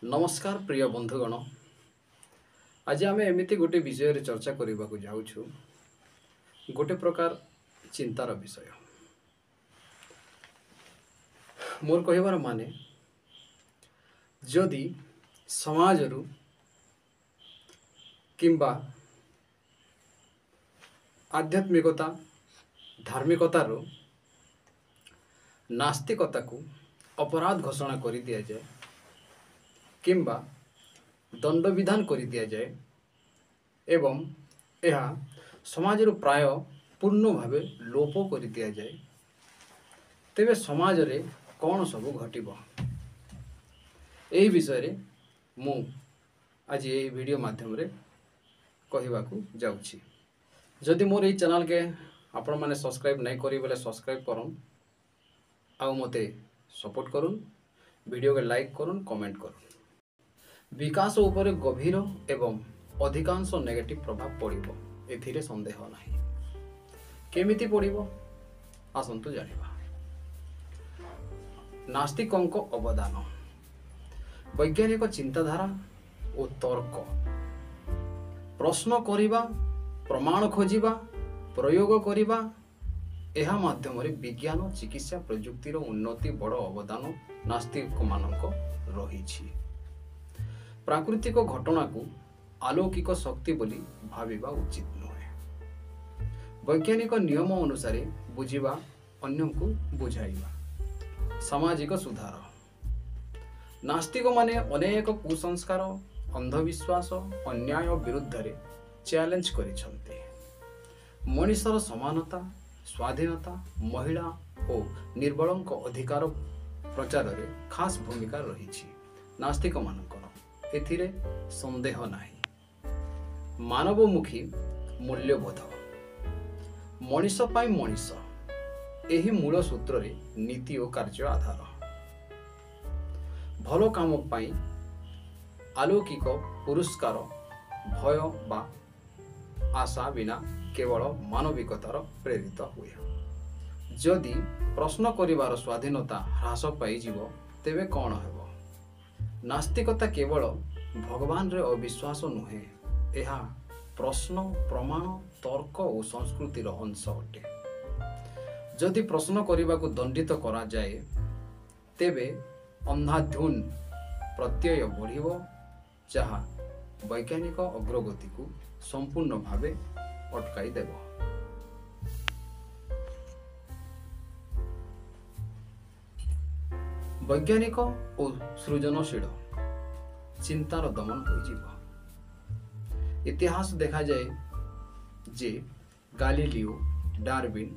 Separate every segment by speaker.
Speaker 1: ନମସ୍କାର ପ୍ରିୟ ବନ୍ଧୁଗଣ, ଆଜି ଆମେ ଏମିତି ଗୋଟେ ବିଷୟରେ ଚର୍ଚ୍ଚା କରିବାକୁ ଯାଉଛୁ, ଗୋଟେ ପ୍ରକାର ଚିନ୍ତାର ବିଷୟ। ମୋର କହିବାର ମାନେ, ଯଦି ସମାଜରୁ କିମ୍ବା ଆଧ୍ୟାତ୍ମିକତା ଧାର୍ମିକତାରୁ ନାସ୍ତିକତାକୁ ଅପରାଧ ଘୋଷଣା କରିଦିଆଯାଏ କିମ୍ବା ଦଣ୍ଡବିଧାନ କରିଦିଆଯାଏ ଏବଂ ଏହା ସମାଜରୁ ପ୍ରାୟ ପୂର୍ଣ୍ଣ ଭାବେ ଲୋପ କରିଦିଆଯାଏ, ତେବେ ସମାଜରେ କ'ଣ ସବୁ ଘଟିବ, ଏହି ବିଷୟରେ ମୁଁ ଆଜି ଏହି ଭିଡ଼ିଓ ମାଧ୍ୟମରେ କହିବାକୁ ଯାଉଛି। ଯଦି ମୋର ଏଇ ଚ୍ୟାନେଲ୍କେ ଆପଣମାନେ ସବସ୍କ୍ରାଇବ୍ ନାଇଁ କରି ବୋଲେ ସବସ୍କ୍ରାଇବ୍ କରୁନ୍ ଆଉ ମୋତେ ସପୋର୍ଟ କରୁନ୍, ଭିଡ଼ିଓକେ ଲାଇକ୍ କରୁନ୍, କମେଣ୍ଟ କରୁନ୍। ବିକାଶ ଉପରେ ଗଭୀର ଏବଂ ଅଧିକାଂଶ ନେଗେଟିଭ୍ ପ୍ରଭାବ ପଡ଼ିବ, ଏଥିରେ ସନ୍ଦେହ ନାହିଁ। କେମିତି ପଡ଼ିବ ଆସନ୍ତୁ ଜାଣିବା। ନାସ୍ତିକଙ୍କ ଅବଦାନ, ବୈଜ୍ଞାନିକ ଚିନ୍ତାଧାରା ଓ ତର୍କ, ପ୍ରଶ୍ନ କରିବା, ପ୍ରମାଣ ଖୋଜିବା, ପ୍ରୟୋଗ କରିବା, ଏହା ମାଧ୍ୟମରେ ବିଜ୍ଞାନ, ଚିକିତ୍ସା, ପ୍ରଯୁକ୍ତିର ଉନ୍ନତି ବଡ଼ ଅବଦାନ ନାସ୍ତିକମାନଙ୍କ ରହିଛି। ପ୍ରାକୃତିକ ଘଟଣାକୁ ଆଲୌକିକ ଶକ୍ତି ବୋଲି ଭାବିବା ଉଚିତ ନୁହେଁ। ବୈଜ୍ଞାନିକ ନିୟମ ଅନୁସାରେ ବୁଝିବା, ଅନ୍ୟଙ୍କୁ ବୁଝାଇବା। ସାମାଜିକ ସୁଧାର, ନାସ୍ତିକମାନେ ଅନେକ କୁସଂସ୍କାର, ଅନ୍ଧବିଶ୍ୱାସ, ଅନ୍ୟାୟ ବିରୁଦ୍ଧରେ ଚ୍ୟାଲେଞ୍ଜ କରିଛନ୍ତି। ମଣିଷର ସମାନତା, ସ୍ୱାଧୀନତା, ମହିଳା ଓ ନିର୍ବଳଙ୍କ ଅଧିକାର ପ୍ରଚାରରେ ଖାସ୍ ଭୂମିକା ରହିଛି ନାସ୍ତିକମାନଙ୍କର, ଏଥିରେ ସନ୍ଦେହ ନାହିଁ। ମାନବମୁଖୀ ମୂଲ୍ୟବୋଧ, ମଣିଷ ପାଇଁ ମଣିଷ, ଏହି ମୂଳ ସୂତ୍ରରେ ନୀତି ଓ କାର୍ଯ୍ୟ ଆଧାର। ଭଲ କାମ ପାଇଁ ଆଲୌକିକ ପୁରସ୍କାର, ଭୟ ବା ଆଶା ବିନା କେବଳ ମାନବିକତାର ପ୍ରେରିତ ହୁଏ। ଯଦି ପ୍ରଶ୍ନ କରିବାର ସ୍ୱାଧୀନତା ହ୍ରାସ ପାଇଯିବ ତେବେ କ'ଣ ହେବ? ନାସ୍ତିକତା କେବଳ ଭଗବାନରେ ଅବିଶ୍ୱାସ ନୁହେଁ, ଏହା ପ୍ରଶ୍ନ, ପ୍ରମାଣ, ତର୍କ ଓ ସଂସ୍କୃତିର ଅଂଶ ଅଟେ। ଯଦି ପ୍ରଶ୍ନ କରିବାକୁ ଦଣ୍ଡିତ କରାଯାଏ ତେବେ ଅନ୍ଧାଧୁନ ପ୍ରତ୍ୟୟ ବଢ଼ିବ, ଯାହା ବୈଜ୍ଞାନିକ ଅଗ୍ରଗତିକୁ ସମ୍ପୂର୍ଣ୍ଣ ଭାବେ ଅଟକାଇ ଦେବ। ବୈଜ୍ଞାନିକ ଓ ସୃଜନଶୀଳ ଚିନ୍ତାର ଦମନ ହୋଇଯିବ। ଇତିହାସ ଦେଖାଯାଏ ଯେ ଗାଲିଲିଓ, ଡାରୱିନ୍,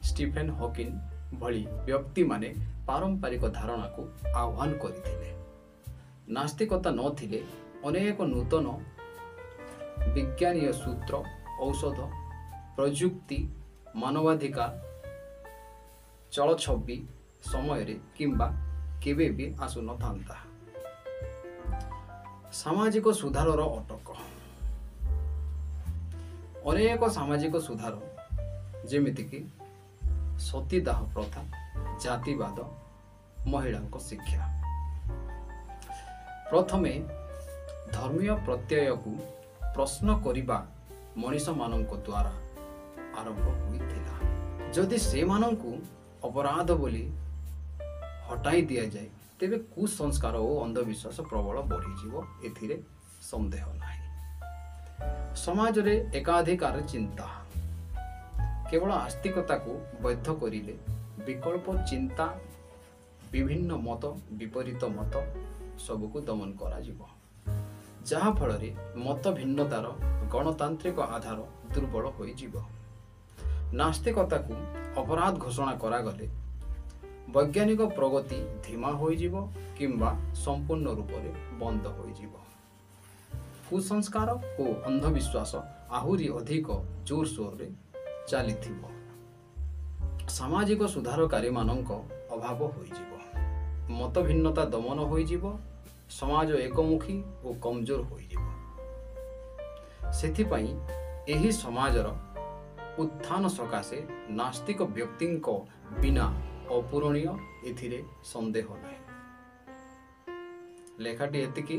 Speaker 1: ଷ୍ଟିଫେନ୍ ହକିନ୍ ଭଳି ବ୍ୟକ୍ତିମାନେ ପାରମ୍ପରିକ ଧାରଣାକୁ ଆହ୍ୱାନ କରିଥିଲେ। ନାସ୍ତିକତା ନଥିଲେ ଅନେକ ନୂତନ ବିଜ୍ଞାନୀୟ ସୂତ୍ର, ଔଷଧ, ପ୍ରଯୁକ୍ତି, ମାନବାଧିକାର, ଚଳଛବି ସମୟରେ କିମ୍ବା କେବେ ବି ଆସୁନଥାନ୍ତା। ସାମାଜିକ ସୁଧାରର ଅଟକ, ଅନେକ ସାମାଜିକ ସୁଧାର ଯେମିତିକି ସତୀଦାହ ପ୍ରଥା, ଜାତିବାଦ, ମହିଳାଙ୍କ ଶିକ୍ଷା। ପ୍ରଥମେ ଧର୍ମୀୟ ପ୍ରତ୍ୟୟକୁ ପ୍ରଶ୍ନ କରିବା ମଣିଷମାନଙ୍କ ଦ୍ୱାରା ଆରମ୍ଭ ହୋଇଥିଲା। ଯଦି ସେମାନଙ୍କୁ ଅପରାଧ ବୋଲି ହଟାଇ ଦିଆଯାଏ ତେବେ କୁସଂସ୍କାର ଓ ଅନ୍ଧବିଶ୍ୱାସ ପ୍ରବଳ ବଢ଼ିଯିବ, ଏଥିରେ ସନ୍ଦେହ ନାହିଁ। ସମାଜରେ ଏକାଧିକାର ଚିନ୍ତା, କେବଳ ଆସ୍ତିକତାକୁ ବୈଧ କରିଲେ ବିକଳ୍ପ ଚିନ୍ତା, ବିଭିନ୍ନ ମତ, ବିପରୀତ ମତ ସବୁକୁ ଦମନ କରାଯିବ, ଯାହାଫଳରେ ମତ ଭିନ୍ନତାର ଗଣତାନ୍ତ୍ରିକ ଆଧାର ଦୁର୍ବଳ ହୋଇଯିବ। ନାସ୍ତିକତାକୁ ଅପରାଧ ଘୋଷଣା କରାଗଲେ ବୈଜ୍ଞାନିକ ପ୍ରଗତି ଧୀମା ହୋଇଯିବ କିମ୍ବା ସମ୍ପୂର୍ଣ୍ଣ ରୂପରେ ବନ୍ଦ ହୋଇଯିବ। କୁସଂସ୍କାର ଓ ଅନ୍ଧବିଶ୍ୱାସ ଆହୁରି ଅଧିକ ଜୋରସୋରରେ ଚାଲିଥିବ। ସାମାଜିକ ସୁଧାରକାରୀମାନଙ୍କ ଅଭାବ ହୋଇଯିବ, ମତ ଭିନ୍ନତା ଦମନ ହୋଇଯିବ, ସମାଜ ଏକମୁଖୀ ଓ କମଜୋର ହୋଇଯିବ। ସେଥିପାଇଁ ଏହି ସମାଜର ଉତ୍ଥାନ ସକାଶେ ନାସ୍ତିକ ବ୍ୟକ୍ତିଙ୍କ ବିନା ଅପୂରଣୀୟ, ଏଥିରେ ସନ୍ଦେହ ନାହିଁ। ଲେଖାଟି ଏତିକି।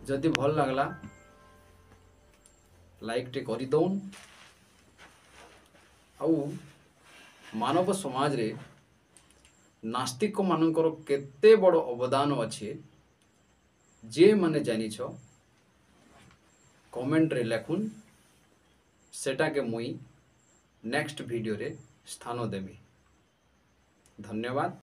Speaker 1: ଯଦି ଭଲ ଲାଗଲା, ଲାଇକ୍ଟେ କରିଦଉନ୍। ଆଉ ମାନବ ସମାଜରେ ନାସ୍ତିକମାନଙ୍କର କେତେ ବଡ଼ ଅବଦାନ ଅଛି, ଯେମାନେ ଜାନିଛ, କମେଣ୍ଟରେ ଲେଖୁନ୍। ସେଟାକେ ମୁଇଁ ନେକ୍ସଟ ଭିଡ଼ିଓରେ ସ୍ଥାନ ଦେମି। ଧନ୍ୟବାଦ।